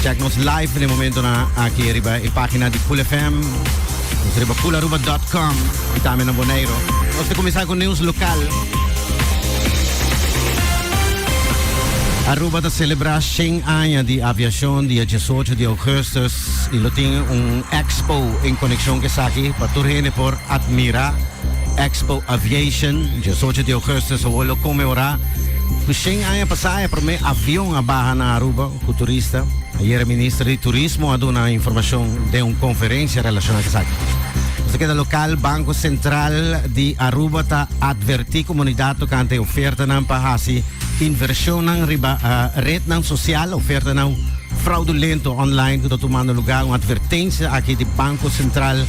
Check nos live den momentonan aki riba e pagina di Cool FM. Nos riba coolaruba.com y tambe na Bonaire. Nos ta cuminsa cu nieuws local. Aruba ta celebra 100 aña di aviacion dia 18 di augustus y lo tin un expo en conexion cu esaki pa tur hende por admira Expo Aviation. 18 di augustus awor lo conmemora cu 100 aña pasa e prome avion a baha na Aruba cu turista. Ayera minister di Turismo a duna informacion den un conferencia relaciona cu esaki. Nos ta keda local, Banco Central di Aruba ta adverti comunidad tocante ofertanan pa haci inversionnan riba rednan social, ofertanan fraudulento online cu ta tumando lugar. Un advertencia aki di Banco Central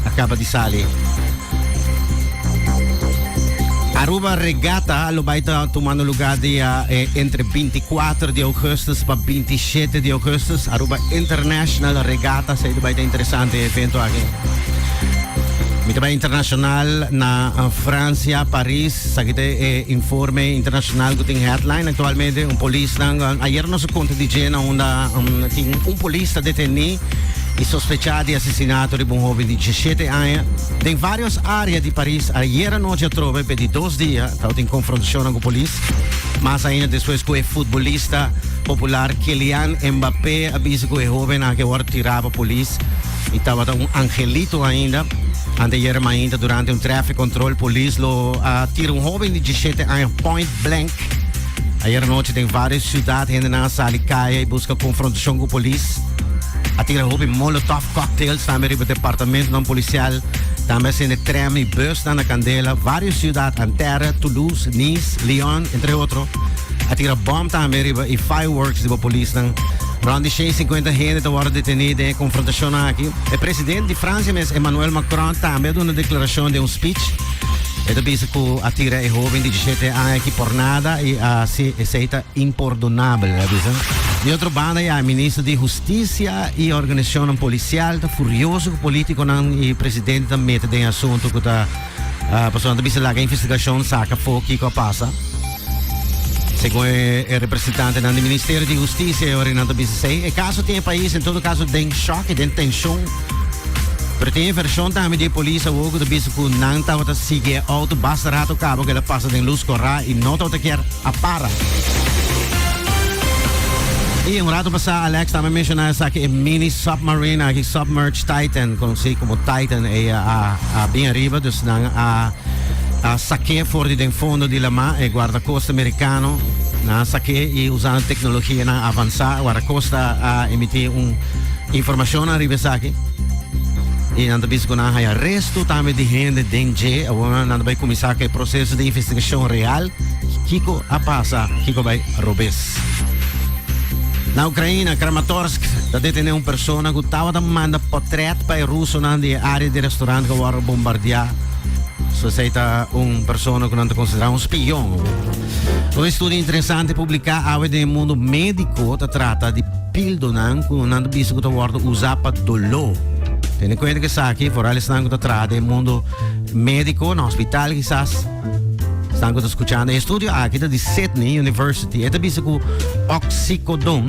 a caba di sali. Aruba Regatta lo bai ta tumando lugar dia entre 24 di augustus pa 27 di augustus. Aruba International Regatta, esei ta bai ta interesante e evento aki. Mi ta bai internacional na Francia, Paris. Esaki ta e informe internacional cu tin headline actualmente. Un polisnan, ayer nos a conta di dje na unda tin un polis ta deteni y sospecha di asesinato riba un hoben di 17 aña. Den varios area di Paris ayer anochi atrobe pe di dos dia tabatin confrontacionnan cu polis. Mas ainda despues cu e futbolista popular Kylian Mbappé a bisa cu e hoben aki a worde tira pa polis y tabata un angelito ainda. Anteayer mainta durante un traffic control polis lo a tira un hoben di 17 aña point blank. Ayer anochi den varios ciudad hendenan a sali caya y busca confrontacion cu polis. A tira hopi molotov cocktails tambe riba departamentonan policial. Tambe a sende tram y busnan na candela. Varios ciudad, Nanterre, Toulouse, Nice, Lyon, entre otro. A tira bom tambe riba y fireworks riba polisnan. Rond di 150 hende ta wordo deteni den e confrontacionnan aki. E president di Francia mes, Emmanuel Macron, tambe a duna declaracion den un speech. E ta bisa cu a tira e hoben di 17 aña aki por nada y asi esey ta impordonabel, a bisa. Di otro banda ya, e minister di Husticia y organisacionnan policial ta furioso cu politiconan y presidente ta mete den e asunto cu ta pasobra nan ta bisa laga investigacion saca afo kico a pasa. Segun e representantenan di Ministerio di Husticia e ora nan ta bisa esey. E caso tin e pais en todo caso den shock y den tension. Pero tin e version tambe di e polis awor cu ta bisa cu nan tabata sigui e auto basta rato caba cu el a pasa den luz cora y no tabata kier a para. Y un rato pasá Alex tambe menciona esaki e mini submarine aki, Submerged Titan, conocí como Titan, e a a bin ariba, dus nan a a saké for di den fondo di lama, e guardacosta mericano nan a saké y usando tecnologianan avanzá, guardacosta a emití un informacionnan riba esaki. Y nan ta bisa cu nan haya resto tambe di hende den dje. Awor nan ta bay cuminsa cu e proceso di investigacion real. Kico a pasa? Kico a bay robes? Na Ucraina, Kramatorsk, ta detene un persona cu tabata manda potret pa e rusonan di e area di restaurant cu a wordo bombardea. So esey ta un persona cu nan ta considera un spion. Un estudio interesante publica awe den e mundo medico ta trata di Pildonan ku nan ta bisa ku ta wòrdu usá pa doló. Tene kuenta ku esaki, foral esnan ku ta traha den mundo médiko, na hospital kisas, esnan ku ta skuchando. E estudio aki ta di Sydney University. E ta bisa ku oxycodon,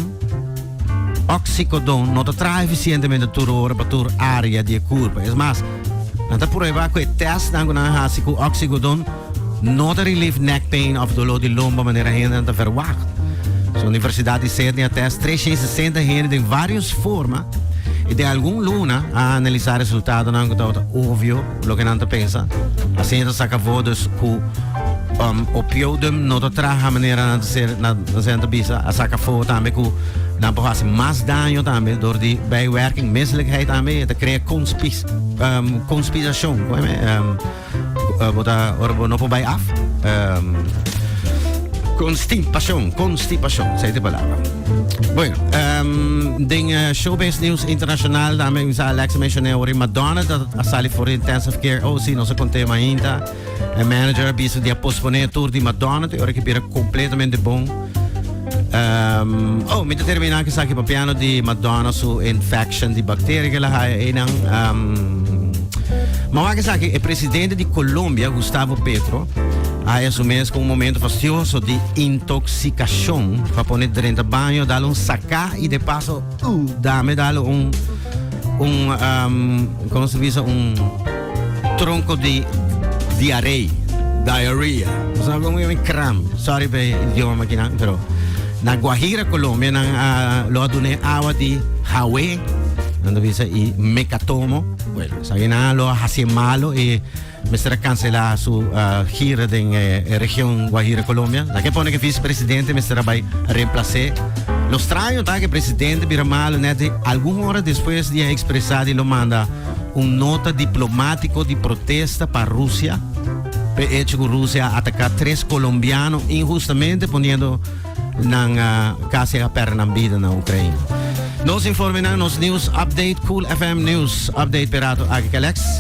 oxycodon no ta traha efisientemente tur ora pa tur área di e kurpa. Es mas, nan ta prueba ku e tèstnan ku nan a hasi ku oxycodon No ta relieve neck pain of doló di lomba manera hendenan ta verwagt. Su Universidad di Sydney a test 360 hende den varios forma y den algun luna a analiza resultadonan cu tabata obvio loke nan ta pensa. Asina ta saca afó dus cu um, opioidum no ta traha manera nan ta ser, nan, nan ta bisa. A saca afó tambe cu nan por haci mas daño tambe door di bijwerking, misselijkheid tambe. E ta crea conspis, um, conspiracion. Um, Bo ta ora bo no por bai af. Um, constipacion, constipacion, sei de palabra. Bueno, um, den uh, showbiz news internacional, dame misa Alex mencioné ori Madonna ta a sali for intensive care. Oh, sí, no se conté mainta. E manager bisa di a posponer tour di Madonna, te ora que bira completamente bon. Um, oh, mi ta termina que saki papiano di Madonna su infection di bacteria que la haya einan. Um, maar wak esaki, e presidente di Colombia, Gustavo Petro, A haya su mes cu un momento fastioso di intoxicacion pa pone drenta baño, dal un saca y de paso uh, dame dal un un um, ¿cómo se dice? Un tronco di diarrea. Diarrea. O sea, un un kram. Sorry pa idioma makina, pero na Guajira, Colombia, nan uh, lo a dune awa di Hawe, nan bisa y mecatomo. Bueno, sabi na lo haci malo y mester a cancelá su gira den e region Guajira, Colombia. La ke pone ke vicepresidente mester a bai reemplacé. Lo straño ta ke presidente bira malo net di algun ora despues di a expresa di lo manda un nota diplomatico di protesta pa Rusia p'e hecho ku Rusia a ataca tres colombiano inhustamente poniendo nan casi a perde nan bida na Ucraina. Nos informenan, nos news update, Cool FM News Update perato aki Alex.